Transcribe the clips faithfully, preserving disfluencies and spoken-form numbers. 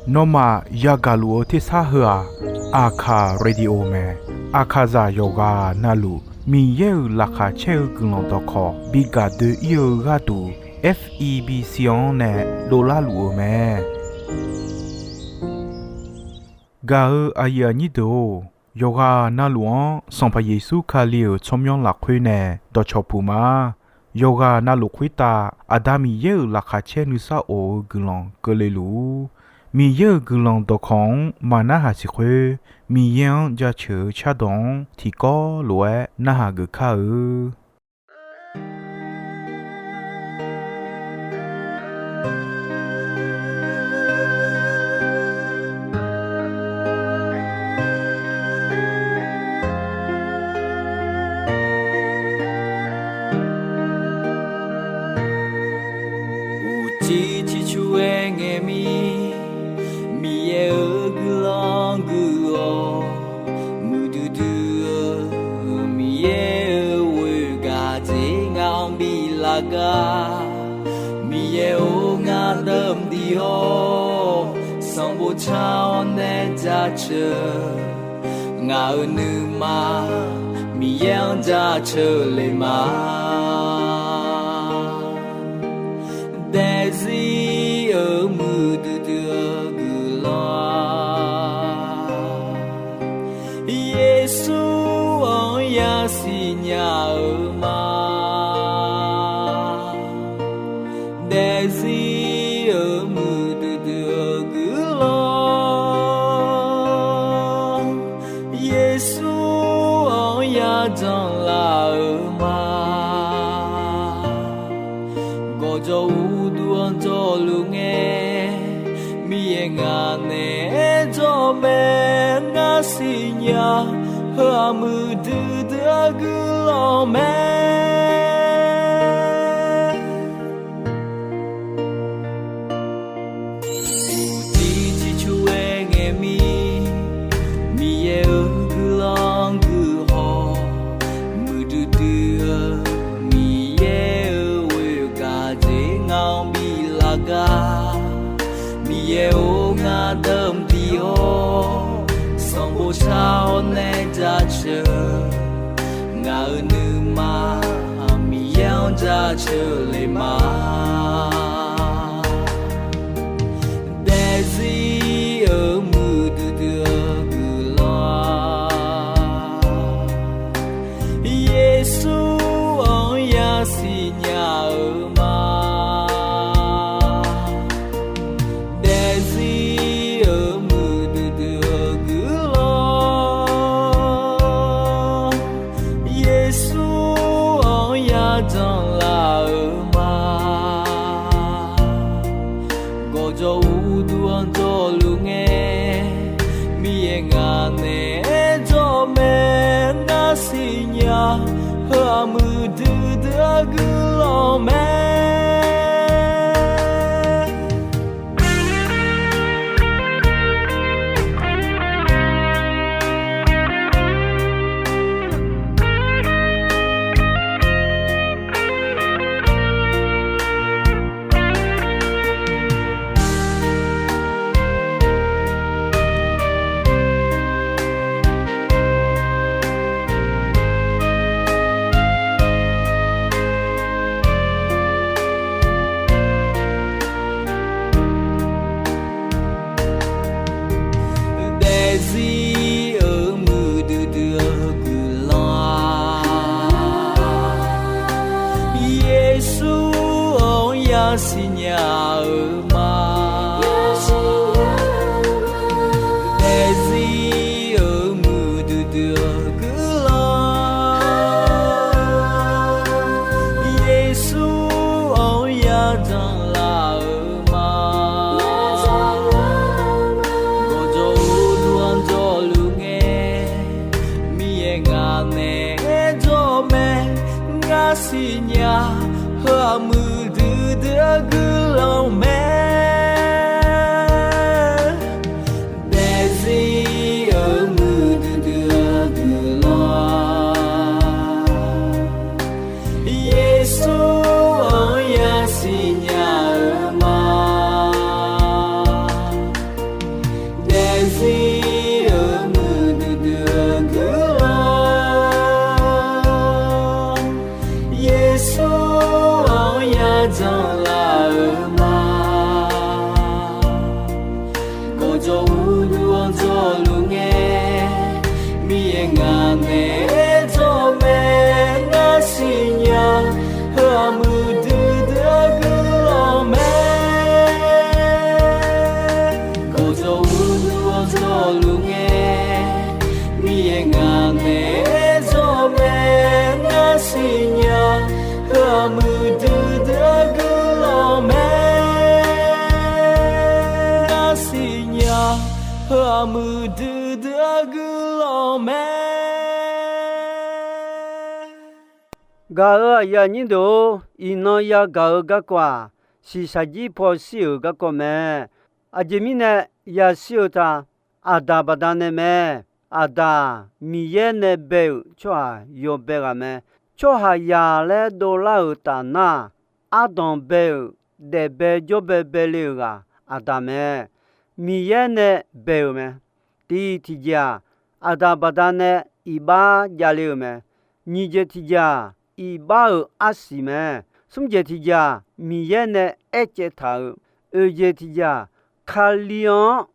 Nawmaf yagaq luf-eu tersar heu-aq, Aqkaq Radio mae. Aqkaqzaq yawqghaq navluf Miqyaer-euq laqkhaq caer-eu guiqlanq dawqkawq bi gaq doe-ir-eu gharduq, F E B C-anr nae dovlar luf-eu mae. Gaq-eu aqyuif aqnyir deuq-or, yawqghaq navluf-anr Sanqpaq Yeqsur Kali-euq tsawrmyanr lafkhoer nae dawqcawq puq ma. Yawqghaq navluf khoertav Aqda Miqyaer-euq laqkhaq caer nuisar of-eu guiqlanq keuvle luf-ur. Miqyaer-euq guiqlanq dawqkawq-anr maqnarhaq siq khoer, Miqyaer-anr jaceuq-eu cardawq-anr tiqkawv lof-aer narhaq geuf kar-eu. Uqcif ciqcur-aer ngae mir, Miqyaer-euq guiqlanq guiq-awq. Muiqdui dui-eu Miqyaer-euq ghoe gaq jeq ngaq-anr bi laf gar. Miqyaer-or, ngaq deuq mqdiq-awr, sanqbof car-awr nae jaceuq. Ngaq-euq nuima Miqyaer-anr jaceuq le ma. Daefzir-euq muiqdui dui-eu guiqlanq-aq, Yeqsur-anr yasiq nya-eu ma. Daefzir-euq muiqdui dui-eu guiqlanq, Yeqsur-anr yajanq laf-eu ma. Gawqjawq uqduq-anr jawrluf ngae, Miqyaer ngaq naeq-aer jawr mae. Ngar siqnya, heu-aq muiqdui dui-eu guiqlanq mae. Uqcif ciqcur-aer ngae mir, Miqyaer-euq guiqlanq guiq haw. Muiqdui dui-eu Miqyaer-euq ghoe gaq jeq ngaq-anr bi laf gar. Miqyaer-or, ngaq deuq mqdiq-awr, sanqbof car-awr nae jaceuq. Ngaq-euq nuima Miqyaer-anr jaceuq le ma. Daefzir-euq muiqdui dui-eu guiqlanq-aq, Yeqsur-anr yasiq nya-eu ma. Daefzir-euq muiqdui dui-eu guiqlanq, Yeqsur-anr yajanq laf-eu ma. Gawqjawq uqduq-anr jawrluf ngae, Miqyaer ngaq naeq-aer jawr mae. Ngar siqnya, heu-aq muiqdui dui-eu guiqlanq mae. Daefzir-euq muiqdui dui-eu guiqlanq-aq, Yeqsur-anr yasiq nya-eu ma. Daefzir-euq muiqdui dui-eu guiqlanq, Yeqsur-anr yajanq laf-eu ma. Gawqjawq uqduq-anr jawrluf ngae, Miqyaer ngaq naeq-aer jawr mae. Ngar siqnya, heu-aq muiqdui dui-eu guiqlanq mae. Daefzir-euq muiqdui dui-eu guiqlanq, Yeqsur-anr yasiq nya-eu ma. Heu-aq muiqdui dui-aer guiqlanq mae. Gaq-euq aqyuif aqnyir deuq-or, iqnan yagaq-eu garkawv-aq, shiqshaq jir paw shir-euq garkawv mae. Aqjeq mirnae yashir-eu ta, Aqdaq baqdanae mae. Aqdaq, Miqyaer nae bae-euq tsawrhaq yawbae ghaq mae. Tsawrhaqzaq laer dovlar-euq taf nar-aq, ardanq bae-euq daef bae jawr bae bae le-euq ghaq Aqdaq mae. Miqyaer nae bae-euq mae. Tiq tiqjeq-aq, Aqdaq baqdanae iqbax javle-euq mae. Nyiq jeq tiqjeq-aq, iqbax-euq arsiq mae. Smr jeq tiqjeq-aq, Miqyaer nae aercaev taq-euq. Oeq jeq tiqjeq-aq, Kali-anr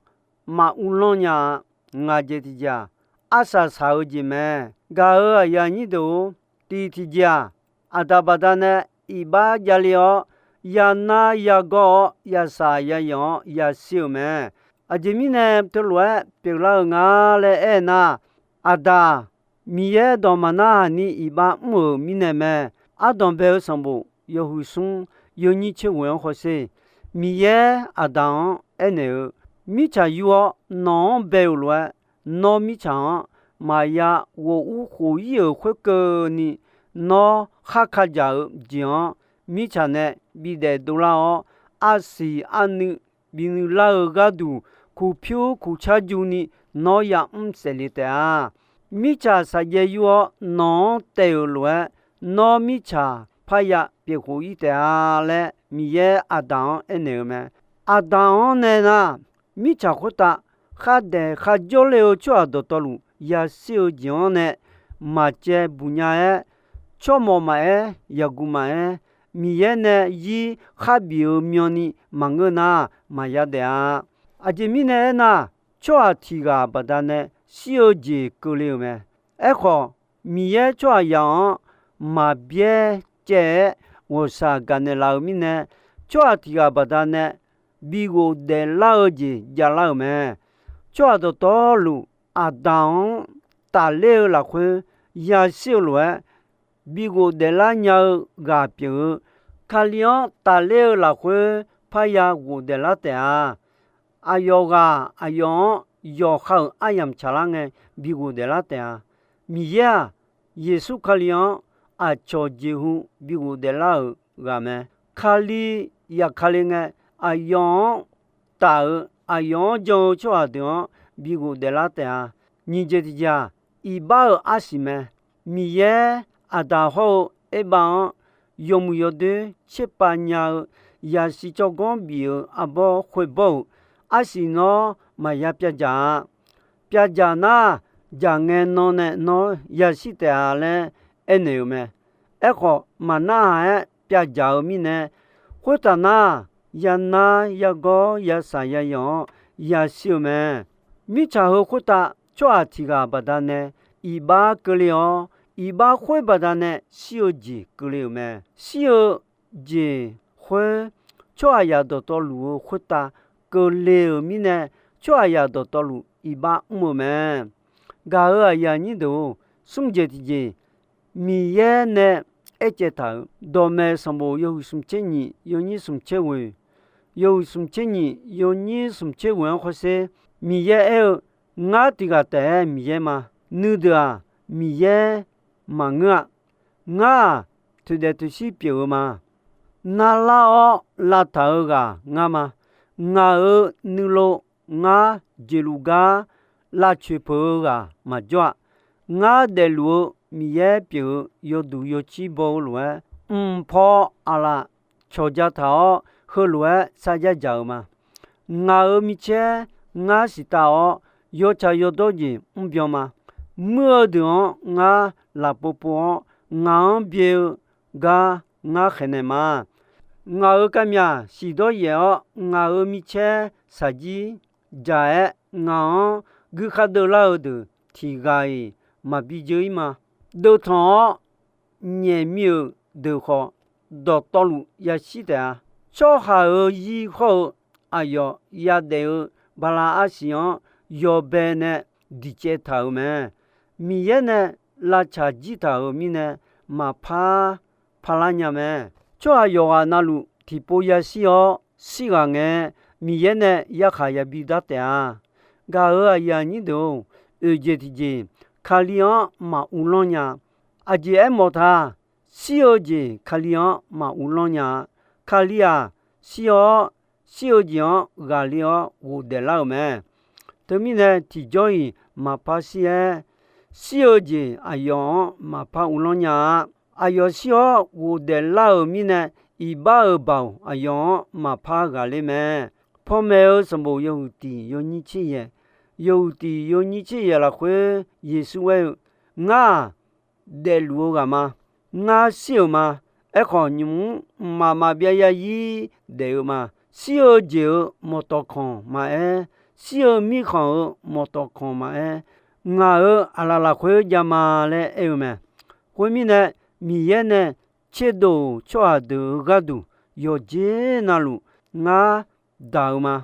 maq uvlanr nya-a. Ngaq jeq tiqjeq-aq, arsaq saq-eu jeq mae. Gaq-euq aqyuif aqnyir deuq-or, tiq tiqjeq-aq, Aqdaq baqdanae iqbax javle-awr, yanar yagawr-awr, yasaq yayanq-awr yashir-euq mae. Aqjeq mirnae teulof-aer pyeuflar-eu nga laer aernar, Aqdaq, Miqyaer dawq maqnar haq ni iqbax mr-euq mirnae mae. Ardanq bae-eu sanqbof yawhuiq smr yawnyir tser ghoeq-anr hawsher. Miqyaer Aqdaq-anr aernaeq-eu, Mirtsaq yur-awr nawq-anr bae-euq lof-aer, nawr mirtsaq-anr maqya ghof ur khof ir-euq khoerkeuvni, nawr khar ka jaq-eu jeq-anr mirtsaq nae bidaef dovlar-awr, arsiq arnuiv binuiv lar-eu gharduq, kuqpyur kuqcar juni nawr yamr saefle taef-a. Mirtsaq saqjaev yur-awr nawq-anr taev-euq lof-aer, nawr mirtsaq parya pyeuf khof ir taef-a laer Miqyaer Aqdaq-anr aernaeq-eu mae. Aqdaq-anr nae nar, mirtsaq khoertav khardaef kharjawr le-eu tsawrhaq dawqtawvluf yashir-eu jeq-anr nae maqcaev buq nya-aer, tsawrmawf maqaer, yaqguq maqaer, Miqyaer nae zir kharbif-eu myanni maqngeur nar, maqya daef-a. Aqjeq mirnae aernar, tsawrhaq tiq ghaq baqdanae shir-eu jeq keuvle-euq mae. Aerkhawf, Miqyaer tsawrhaqzaq-anr maqbyaer caev-aer ghawqshaq gaqnaeq laf-eu mirnae, tsawrhaq tiq ghaq baqdanae bi ghofdaef lar-eu jeq javlar-euq mae. Tsawrhaq dawqtawvluf Aqdaq-anr tafler-eu lafkhoer yashir-eu lof-aer, bi ghofdaef lar nya-eu ghaq pyeuf-eu, Kali-anr tafler-eu lafkhoer parya ghofdaef lar taef-a. Aqyawf ghaq aqyawf-anr yawqha-euq aryamq tsaqlar ngae bi ghofdaef lar taef-a. Miqyaer-aq, Yeqsur Kali-anr aqcawq jeqhu bi ghofdaef lar-euq ghaq mae. Kali yaqkale ngae, aqyawf-anr taf-eu, aqyawf-anr jan-eu tsawrhaq deuq-anr bi ghofdaef lar taef-a. Nyiq jeq tiqjeq-aq, iqbax-euq arsiq mae. Miqyaer Aqdaq hawr-eu Erbav-anr yawmuiq yawdoer tserpav nya-eu yasiq tsawrganr bif-euq arbawr khoerbawr-euq arsiq nawr maqya pyavdzaq-a. Pyavdzaq nar, dzaq ngae nan nae nawr yashir taef-a laer aernaeq-euq mae. Aerkhawf, maqnarhaq-aer pyavdzaq-eu mirnae, khoertaf nar, yanar yagawr yasaq yayanq-awr yashir-eu mae. Mirtsaq heu khoertav tsawrhaq tiq ghaq baqdanae iqbax keuvle-awr, iqbax khoer baqdanae shir-eu jeq keuvle-euq mae. Shir-eu jeq khoer tsawrhaqzaq dawqtawvluf-eu khoertav keuvle-euq mirnae, tsawrhaqzaq dawqtawvluf iqbax mr-eu mae. Gaq-euq aqyuif aqnyir deuq-or, smr jeq tiqjeq, Miqyaer nae aercaev taq-euq dawqmaeq sanqbof yawhuiq smq tser nyiq, yawnyir smq tser ghoeq, yawhuiq smq tser nyiq, yawnyir smq tser ghoeq-anr hawsher. Miqyaer aer-eu, Ngar tiq ghaq taef-aer Miqyaer ma. Nuideuq-aq, Miqyaer maqngeur-a. Ngar-aq, toeqdaef toeqshir pyeuf-eu ma. Narlar-awr lavtaq-euq ghaq ngar ma. Ngaq-euq nuilov ngar jeqluf gar lavcoeq peuq-eu ghaq maqjawr-a. Ngar daefluf-eu Miqyaer pyeuf-eu yawduq yawcir baw-eu lof-aer, mq paw aqlaf cawqja taq-awr, heulof-aer sarjax dzaq-eu ma. Ngaq-euq micaer ngar siqtav-awr, yawtsaq yawdawr jeq mrbyan ma. Muir-eu deuq-anr ngar lafpov pov-awr, ngaq-anr byae-eu gar ngar khaeqnaeq ma. Ngaq-euq kavmyaq siqdawr yaef-awr, ngaq-euq micaer saqjir dzaq-aer, ngaq-anr guikhar deuvlar-eu deuq tiq ghaq-iq maqbi dzeur-ir ma. Deuvtanq-awr nyaef mir-euq deuq khawf, dawqtawvluf yashir taef-a. Tsawrhaq-euq zir hawr-eu aqyawf yadaef-eu bala arsiq-anr yawbae nae diqcaev taq-euq mae. Miqyaer nae lavtsaq jir taq-euq mirnae, maqpar parlar nya mae. Tsawrhaq yawqghaq navluf tiqpov yashir-awr shirghaq ngae, Miqyaer nae yarkhaq yabi dar taef-a. Gaq-euq aqyuif aqnyir deuq-or, oeq jeq tiqjeq Kali-anr maq uvlanr nya-a. Aqjeq aermawf ta, shir-eu jeq Kali-anr maq uvlanr nya-a. Kali-aq, shir-awr, shir-eu jeq-anr ghaqler-awr ghofdaef lar-euq mae. Teumirnae tiqjawr-iq maqpar shir-aer, shir-eu jeq aqyawf-anr maqpar uvlanr nya-a. Aqyawf shir-awr ghofdaef lar-euq mirnae, iqbax-euq baoq aqyawf-anr maqpar ghaqler mae. Panmaeq-eu sanqbof yawhuiq tiq yawnyir tser yaeq, yawhuiq tiq yawnyir tser yaeq lafkhoer Yeqsur aer-eu, Ngar-aq, daefluf-eu ghaq ma. Ngar shir-euq ma. Aerkhawf, nymq-mr mqmaq maqbyav yarzir daef-eu ma. Shir-eu jeq-euq mawqtawq kanq maqaer, shir-eu mirkhanq-euq mawqtawq kanq maqaer, ngaq-euq aqlaf lafkhoer jav ma laer aer-eu mae. Khoermirnae, Miqyaer nae tserdov-euq tsawrhaq deuq-euq gharduq yawqjeq navluf ngar daq-eu ma.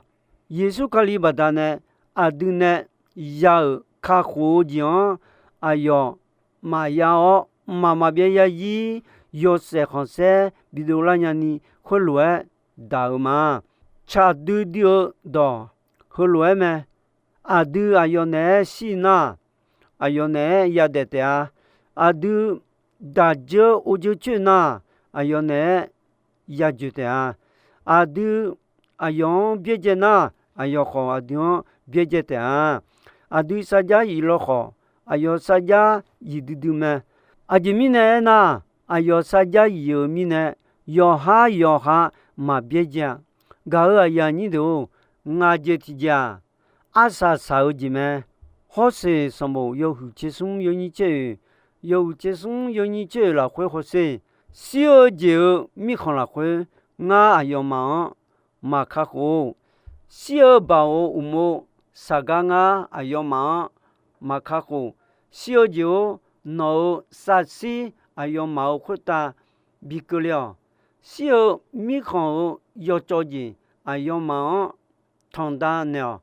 Yeqsur Kali baqdanae aqdui nae ya-euq kakhof-eu jeq-anr aqyawf maqya-awr, mqmaq maqbyav yarzir yawshaef khanqsaer bidov lar nyani khoerlof-aer daq-eu ma. Tsaq duidui-eu dawq heulof-aer mae. Aqdui aqyawf naeq-aer shir nar, aqyawf naeq-aer yadaef taef-a. Aqdui daq dzeur or dzeur coer nar, aqyawf naeq-aer yajoeq taef-a. Aqdui aqyawf-anr byaerdzae nar, aqyawf khawf aqdui-anr byaerdzae taef-a. Aqdui sarjax yif law khawf, aqyawf sarjax yif duidui mae. Aqjeq mirnae aernar, aqyawf sarjax yif-euq mirnae, yawqhar yawqha maqbyaerdzae-a. Gaq-euq aqyuif aqnyir deuq-or, ngaq jeq tiqjeq-aq, arsaq saq-eu jeq mae. Hawrseq sanqbof yawhuiq tser smr yawnyir tser oeq, yawhuiq tser smr yawnyir tser oeq lafkhoer hawsher, shir-eu jeq-euq mirkhanq lafkhoer ngar aqyawfmaf-anr maq kakhof-or. Shir-eu baoq-euq uqmov saqgar ngar aqyawfmaf-anr maq kakhof. Shir-eu jeq-or, nawq-euq savshir aqyawfmaf-euq khoertav bi keuvle-awq. Shir-eu mirkhanq-euq yawcawv jeq aqyawfmaf-anr tanqda naeq-awq.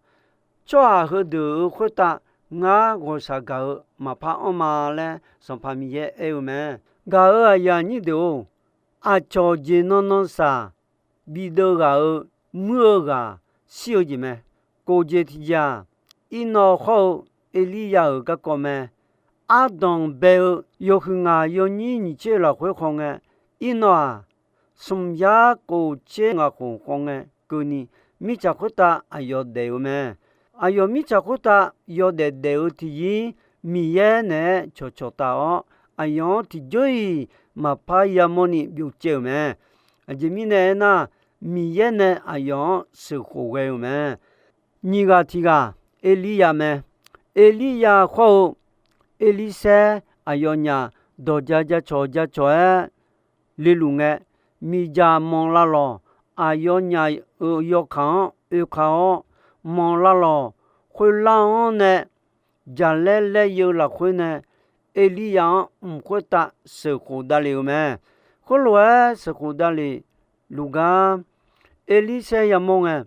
Tsawrhaq heudeuq-euq khoertav ngar ghawqshaq gaq-eu maqpar anr ma laer Sanqpaq Miqyaer aer-eu mae. Gaq-euq aqyuif aqnyir deuq-or, aqcawq jeq nan nan saq bideuv ghaq-euq muir-eu ghaq shir-eu jeq mae. Kof jeq tiqjeq-aq, Irnawv hawr-eu Erliryav-euq garkawv mae. Ardanq bae-eu yawhuiq ngaq yawnyir nyiq tser lafkhoer khawf ngae, Irnawv-aq, smq yar kof tser ngaq khof khawf ngae keuvni, mirtsaq khoertav aqyawf daef-eu mae. Aqyawf mirtsaq khoertav yawdaef daef-eu tiqzir, Miqyaer naeq-aer cawqcawq taf-awr, aqyawf-anr tiqjawr-iq maqpar yamawrni byovcaev-euq mae. Aqjeq mirnae aernar, Miqyaer nae aqyawf-anr sheuqkhof ghae-eu mae. Nyiq ghaq tiq ghaq Erliryav mae. Erliryav khawr-eu Erlirsaer aqyawfnyaf dawqja jacawq jacawq-aer leluf ngae, miqdzaq manq lavlawq aqyawfnyaf-euq yawkaq-anr oekaq-awr, manq lavlawq khoerlar-anr nae jaqlaer laeryeu lafkhoer nae Erliryav-anr mq khoertav sheuqkhof davlef-eu mae. Khoerlof-aer sheuqkhof davlef luf gar Erlirsaer yamawr ngae,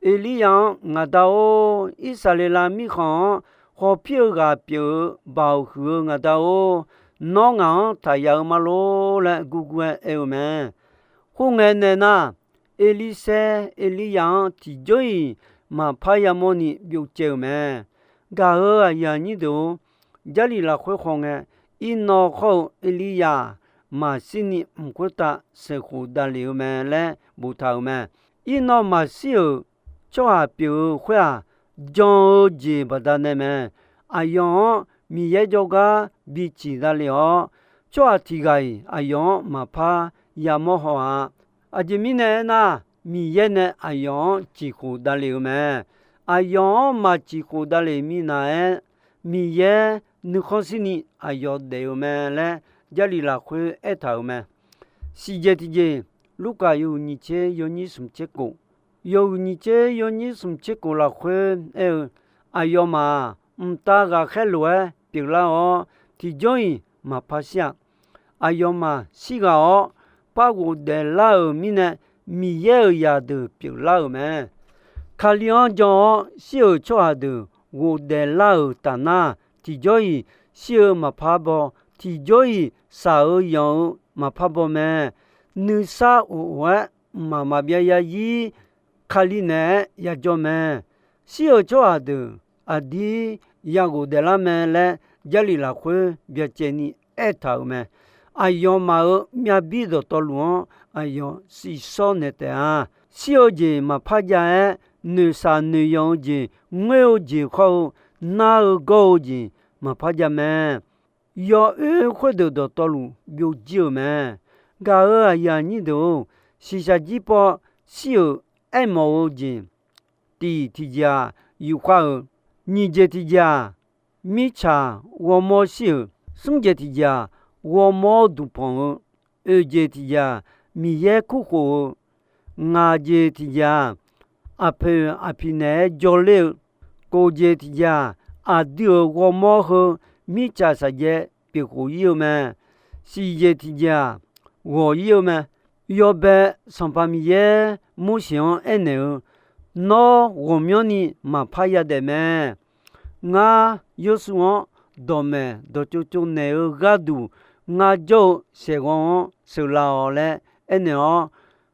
Erliryav-anr, Ngaq Da-or, Irsaqleqlav mirkhanq-anr hawpir-eu ghaq pyeuf-eu baoq huiq-eu ngaq Da-or, nawr ngaq-anr taqya-eu ma lor laer gurgur-aer aer-eu mae. Khoerngae nae nar, Erlirsaer Erliryav-anr tiqjawr-iq maqpar yamawrni byovcaev-euq mae. Gaq-euq aqyuif aqnyir deuq-or, Jarlif lafkhoer khawf ngae, Irnawv khawr-eu Erliryav maqshirni mq khoertav sheuqkhof davlef-eu mae laer boftaq-euq mae. Irnawv maqshir-euq tsawrhaq pyeuf-eu khoer-aq, jan-eu jeq baqdanae mae. Aqyawf-anr Miqyaer jawrgar biciq davlef-awr, tsawrhaq tiq ghaq-iq aqyawf-anr maqpar yamawr haw-a. Aqjeq mirnae aernar, Miqyaer nae aqyawf-anr ciqkhof davlef-eu mae. Aqyawf-anr maqciqkhof davlef minav-aer, Miqyaer nuikhanr shirni aqyawf daef-eu mae laer Jarlif lafkhoer aertaq-euq mae. Siqjeq tiqjeq, Lurkaf yawhuiq nyiq tser yawnyir smq tser kof, yawhuiq nyiq tser yawnyir smq tser kof lafkhoer aer-eu, aqyawfmaf-aq, mqtav ghaqkhaer lof-aer pyeuflar-awr, tiqjawr-iq maqpar shir-a. Aqyawfmaf shirghaq-awr, par ghofdaef lar-euq mirnae, Miqyaer-euq zaqdeuq pyeuflar-euq mae. Kali-anr jan-awr shir-euq tsawrhaq deuq ghofdaef lar-euq tafnar, tiqjawr-iq shir-eu maqpar baw, tiqjawr-iq shaq-eu yanq-eu maqpar baw mae. Nuisar of of-aer mqmaq maqbyav yarzir Kali naeq-aer yajawr mae. Shir-euq tsawrhaq deuq aqdir yaghof daeflar mae laer, Jarlif lafkhoer byacaevni aertaq-euq mae. Aqyawfmaf-euq myavbir dawqtawvluf-anr aqyawf siqshawr naeq taef-a. Shir-eu jeq maqpar jav-aer, noeqshaq noeqyanq-eu jeq, ngoer-eu jeq khawr-eu, nar-eu gawr-eu jeq maqpar jav mae. Yawoer khoerdeuq dawqtawvluf byovjir-euq mae. Gaq-euq aqyuif aqnyir deuq-or, shiqshaq jir paw shir-euq aermawf-eu jeq, tiq tiqjeq-aq, yufkhav-euq, nyiq jeq tiqjeq-aq, mirtsaq ghawrmawr shir-euq, smr jeq tiqjeq-aq, ghawrmawr duqpanq-eu, oeq jeq tiqjeq-aq, Miqyaer kurkhof-eu, ngaq jeq tiqjeq-aq, aqpoeq aqpiq naeq-aer jawrler-eu, kof jeq tiqjeq-aq, aqdui-euq ghawrmawr heu mirtsaq shaqjaev pyeuf khof ir-eu mae. Siq jeq tiqjeq-aq, ghawq ir-eu mae. Yawbae Sanqpaq Miqyaer Morseq-anr aernaeq-eu, Nawr ghawqmyanrni maqpar yadaef mae. Ngar Yawrsuv-anr dawqmaeq dawqtsov tsov naeq-eu gharduq, ngar jawr-eu saeqghawv-anr sheuqlaf-awq laer aernaeq-awr,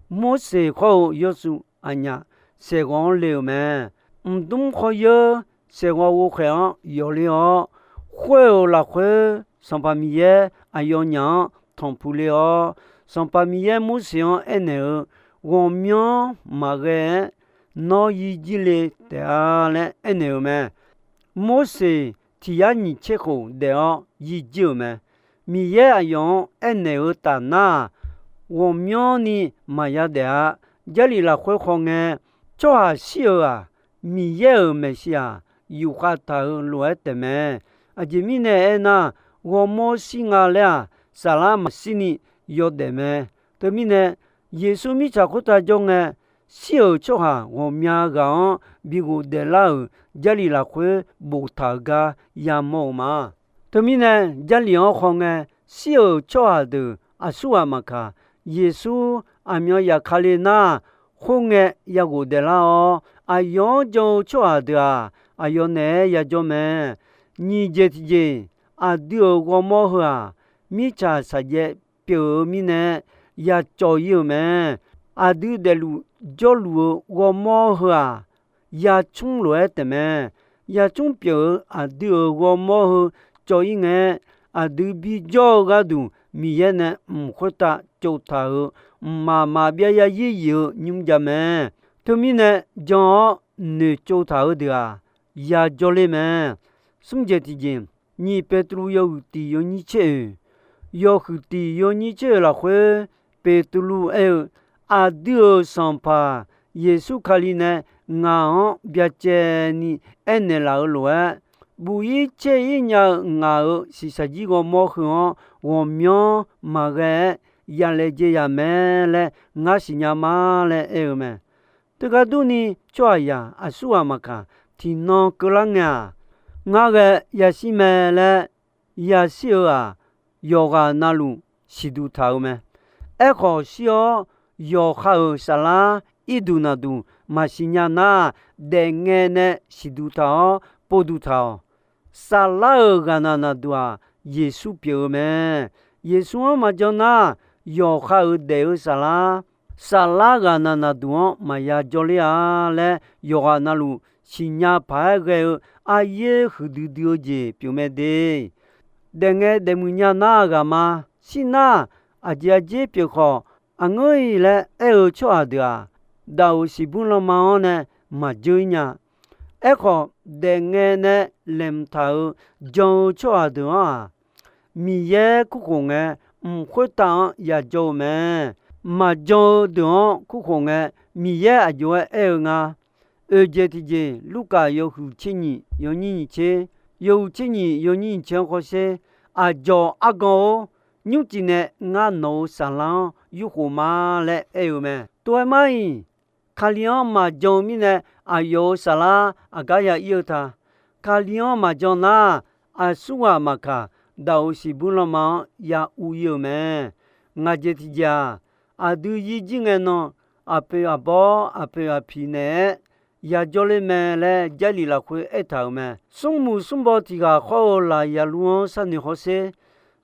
Morseq khawr-eu Yawrsuv aqnyaf saeqghawv-anr le-euq mae. Mqdmr khawr yeur saeqghawv ghovkhaeq-anr yawfler-awr, khoer-euq lafkhoer Sanqpaq Miqyaer aqyawfnyaf-anr tanqpuq ler-awr, Sanqpaq Miqyaer Morseq-anr aernaeq-eu, Ghawqmyanr maqghae-aer nawr yirjir le taef-a laer aernaeq-euq mae. Morseq tiq yar nyiq tser khof daef-awr yirjir-euq mae. Miqyaer aqyawf-anr aernaeq-eu taf nar-aq, ghawqmyanrni maqya daef-a. Jarlif lafkhoer khawf ngae, tsawrhaq shir-euq-aq, Miqyaer-euq maeqshi-aq, yufkhav taq-euq lof-aer taefmae. Aqjeq mirnae aernar, ghawrmawr shir nga laer-aq, saflar maqshirni yawdaef mae. Teumirnae, Yeqsur mirtsaq khoertav jawr ngae, shir-euq tsawrhaq ghawqmya ghaq-anr bi ghofdaef lar-euq Jarlif lafkhoer boftaq-euq gar yamawr-eu ma. Teumirnae, Jarlif-anr khawf ngae, shir-euq tsawrhaq deuq aqsurghaq maqkaq, Yeqsur aqmyan yaf Kali nar, khoerngae ya ghofdaef lar-awr, aqyawf-anr jan-eu tsawrhaq deuq-aq, aqyawf naeq-aer yajawr mae. Nyiq jeq tiqjeq, aqdui-euq ghawrmawr heu-aq, mirtsaq shaqjaev pyeuf-eu mirnae, ya cawv ir-euq mae. Aqdui daefluf jawrluf-eu ghawrmawr heu-aq, yacmr lof-aer taefmae. Yacmr pyeuf-eu aqdui-euq ghawrmawr heu cawv ir ngae, aqdui bijawr-eu gharduq Miqyaer nae mq khoertav tsovtaq-euq mqmaq maqbyav yaryir yif-eu nymr jav mae. Teumirnae, jan-awr noeqtsov taq-eu deuq-aq, yajawr ler mae. Smr jeq tiqjeq, nyiq Beqtuvluv yawhuiq tiq yawnyir tser oeq, yawhuiq tiq yawnyir tser oeq lafkhoer, Beqtuvluv aer-eu, Aqdui-euq Sanqpaq Yeqsur Kali nae ngaq-anr byacaevni aernaeq laf-eu lof-aer, buf ir caer ir nya-eu ngaq-euq shiqshaq jir ghawrmawr heu-anr ghawqmyanr maqghae-aer yalaejae ya mae laer ngar siqnya ma laer aer-eu mae. Teugar durni, tsawrhaqzaq aqsurghaq maqkaq, tiqnan keuvlar ngae-aq, ngar ghae yashir mae laer yashir-eu-aq, yawqghaq navluf siqduq taq-eu mae. Aerkhawf shir-awr, yawqha-euq saflar irduq naqduq maqsiq nya nar, daefngae nae siqduq taq-awr povduq taq-awq. Saflar-euq ghaqnaq naqduq-aq, Yeqsur pyeuf-eu mae. Yeqsur-anr maqjan nar, yawqha-euq daef-eu saflar, saflar ghaqnaq naqduq-anr maqya jawrler-a laer, yawqghaq navluf siqnya paq-aer ghae-eu aryaer huiqdui dui-eu jeq pyeuf mae de. Daefngae daefmuiq nya nar ghaq ma. Shir nar, aqjeq aqjeq pyeuf khawf, aqngeur-iq laer aer-eu tsawrhaq deuq-aq, daq-euq siqbur lanma-anr nae maqjeur ir nya. Aerkhawf, daefngae nae laeqhmq taq-euq jan-eu tsawrhaq deuq-anr-aq, Miqyaer kurkhof ngae, mq khoertav-anr yajawr-eu mae. Maqjan-eu deuq-anr kurkhof ngae, Miqyaer aqjox-aer aer-eu nga. Oeq jeq tiqjeq, Lurkaf yawhuiq tser nyiq yawnyir nyiq tser, yawhuiq tser nyiq yawnyir nyiq tser-anr khawrsher, Aqdzawq argan-or, nymrcif nae ngar nawq-euq saflar-anr yurkhof ma laer aer-eu mae. Tov-aer mar-iq, Kali-anr maqjan-eu mirnae, aqyawf-euq saflar aqgar ya ir-eu ta. Kali-anr maqjan nar, aqsurghaq maqkaq, daq-euq siqbur lanma-anr ya uv ir-euq mae. Ngaq jeq tiqjeq-aq, aqdui yir jir ngae nan, aqpoeq aqbawr aqpoeq aqpiq naeq-aer yajawr ler mae laer Jarlif lafkhoer aertaq-euq mae. Smrmuiq smrbaw tiq ghaq khawr-eu laf yaqlur-anr sharnoeq hawsher.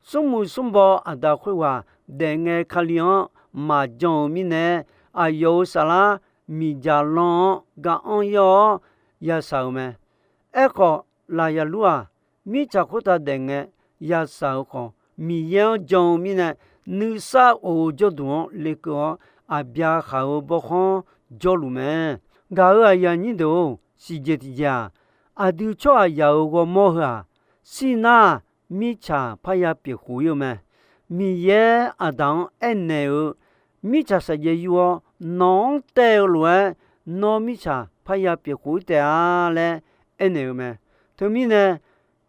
Smrmuiq smrbaw aqda khoerghaq daefngae Kali-anr maqjan-euq mirnae, aqyawf-euq saflar miqdzaq lan-anr ga anr ir-awr, yashaq-euq mae. Aerkhawf, laf yalur-aq, mirtsaq khoertav daef ngae yashaq-euq khawf, Miqyaer-anr jan-eu mirnae, nuisar of-eu jawrduq-anr lekeuv-awr, aqbyaqhaq-euq bawrkhanr jawrluf mae. Gaq-euq aqyuif aqnyir deuq-or, siqjeq tiqjeq-aq, aqdui tsawrhaqzaq-euq ghawrmawr heu-aq, shir nar, mirtsaq parya pyeuf khof-ir-eu mae. Miqyaer Aqdaq-anr aernaeq-eu, Mirtsaq shaqjaev yur-awr, nawq-anr taev-eu lof-aer, nawr mirtsaq parya pyeuf khof-ir taef-a laer aernaeq-eu mae. Teumirnae,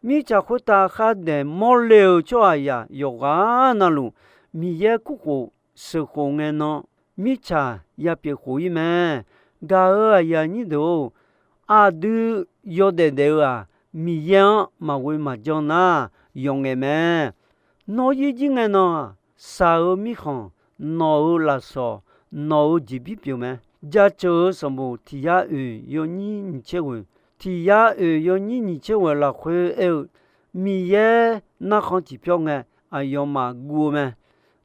mirtsaq khoertav khardaef mawrle-euq tsawrhaqzaq yawqghaq navluf, Miqyaer kurkhof sheuqkhof ngae nan, mirtsaq ya pyeuf khof-ir mae. Gaq-euq aqyuif aqnyir deuq-or, aqdui yawdaef daef-eu-aq, Miqyaer-anr maqghoe maqjan nar, yawqngaef mae. Nawr yir jir ngae nan-aq, shaq-eu mirkhanq, nawq-euq lafsawq, nawq-euq jeqbir pyeuf mae. Jaceuq-euq sanqbof tiq yar oeq yawnyir nyiq tser ghoeq, tiq yar oeq yawnyir nyiq tser ghoeq lafkhoer aer-eu, Miqyaer narkhan tiqpyawr ngae, aqyawfmaf guv-eu mae.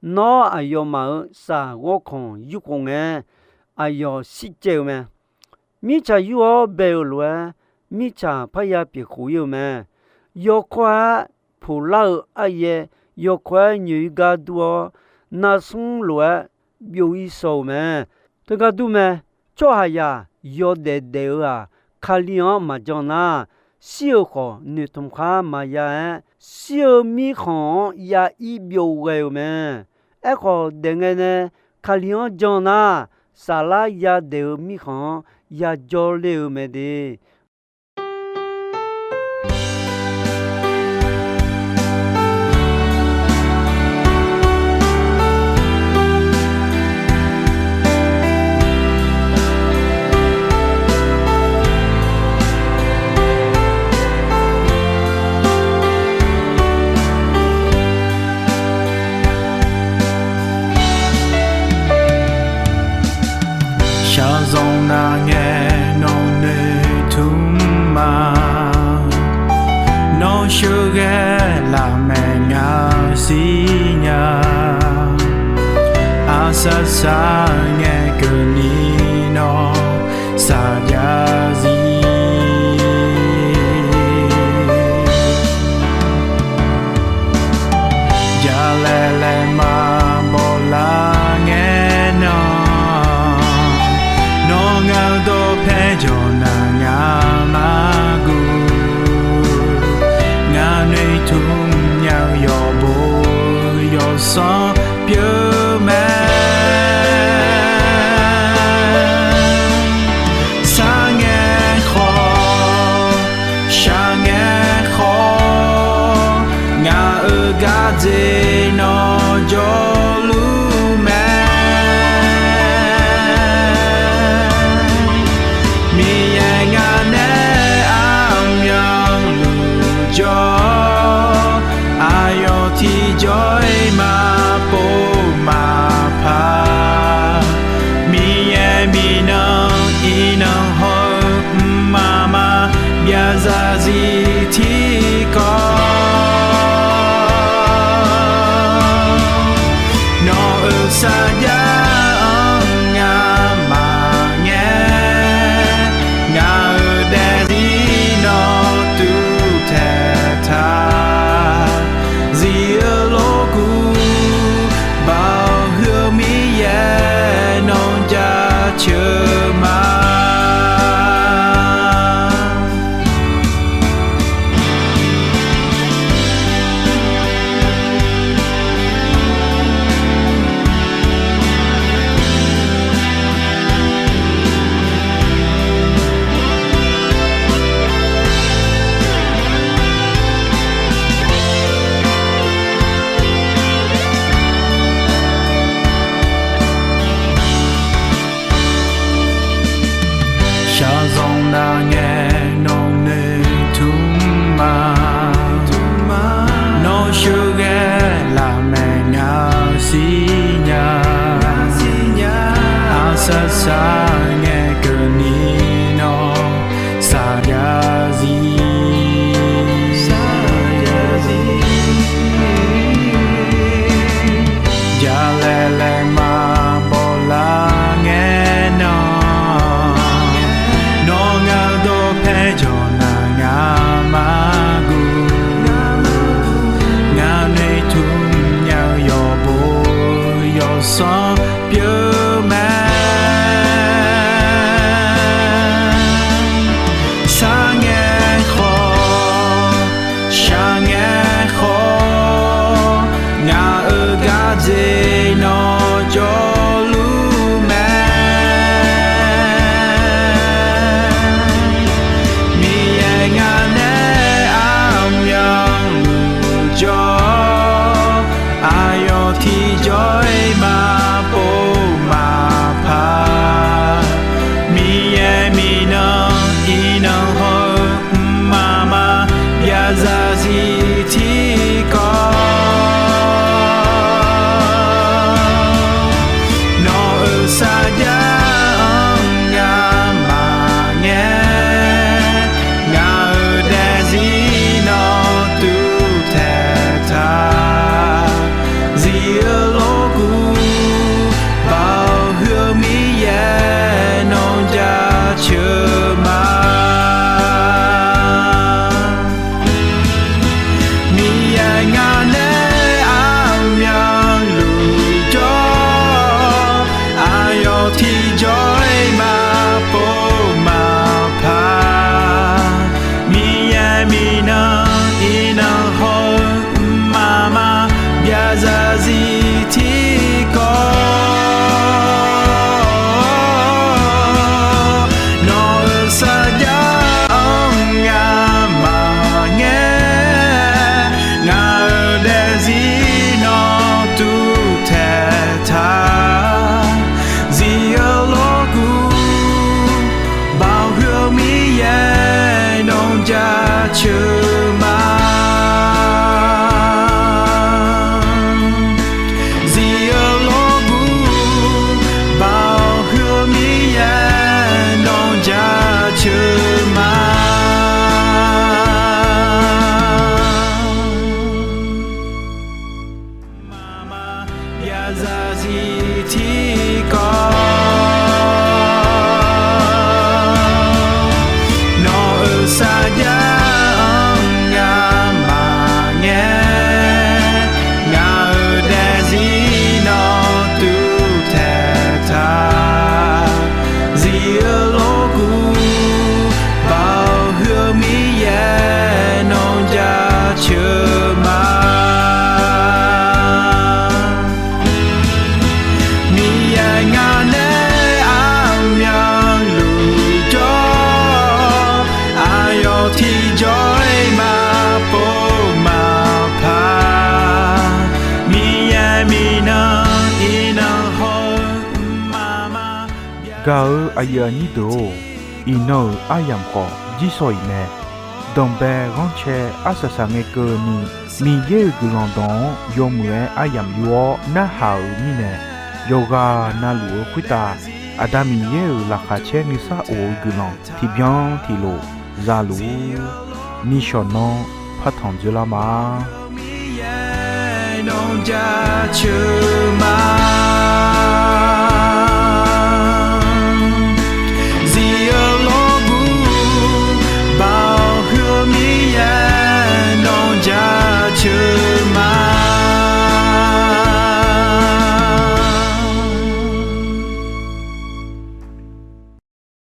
Nawr aqyawfmaf-euq shaq ghawrkhanq yurkhof ngae, aqyawf shircaev-eu mae. Mirtsaq yur-awr bae-euq lof-aer, mirtsaq parya pyeuf khof-ir-eu mae. Yawkawr-aer poqlar-eu aryaer, yawkawr-aer nyoeq-ir gar dur-awr, narsmr lof-aer byov-ir shaw-eu mae. Teugar dur mae. Tsawrhaqzaq yawdaef daef-eu-aq, Kali-anr maqjan nar, shir-euq khawf noeqtmq khar maqya-aer, shir-eu mirkhanq-anr ya ir byov ghae-euq mae. Aerkhawf, daef ngae nae Kali-anr jan nar, saflar yadaef-eu mirkhanq-anr yajawr ler-eu mae de. Shaqzanq nar ngae nawq noeqtmq ma. Nawr sheuqghae lafmaeq ngaq siqnya. Aqsar sar ngae keuvni nawr saqjav zir. Jalaeq laeqma bawlar ngae nan, nawr ngaq-eu dawqpae jawq nar ngaq maqguv. Ngaq noeqtmq nya-eu yawqbo yawsanr pyeuf mae. Sarngae Miqyaer minav iqnan haw-eu mqmaq maqbyav zarzir tiqkawv, nawq-euq sarjax-anr ngamaf ngae, ngaq-euq daefzir nawr tuvtaeq taq. Zif-eu lorguv, Baoq huiq-eu Miqyaer nawq jaceuq ma. Miqyaer ngaq nae aqmyanluf jawr, aqyawf tiqjawr-iq maqpov maqpaq. Miqyaer minav iqnan haw-eu mqmaq maqbyav zarzir tiqkawv, nawq-euq sarjax-anr ngamaf ngae, ngaq-euq daefzir nawr tuvtaeq taq. Zif-eu lorguv, Baoq huiq-eu Miqyaer nawq jaceuq ma. Zif-eu lorguv, Baoq huiq-eu Miqyaer nawq jaceuq ma. Mqmaq maqbyav zarzir tiqkawv, nawq-euq sarjax-anr ngamaf ngae, ngaq-euq daefzir nawr tuvtaeq taq. Zif-eu lorguv, Baoq huiq-eu Miqyaer nawq jaceuq ma. Miqyaer ngaq nae aqmyanluf jawr, aqyawf tiqjawr-iq maqpov maqpaq. Miqyaer minav iqnan haw-eu mqmaq maqbyav. Gaq-euq aqyuif aqnyir deuq-or, iqnan-euq aryamq khawf jirsawq iq mae. Danqbae ghanrcae arsaq saqngae keuvni, Miqyaer-euq guiqlanq dawq-anr yawmuiq-aer aryamq yur-awr narhaq-euq mirnae, yawqghaq navluf-eu khoertav Aqda Miqyaer-euq laqkhaq caer nuisar of-eu guiqlanq tiqbyan tiqlof zaluf-ur. Nishawq nan partanq dzoerlar ma. Miqyaer nawq jaceuq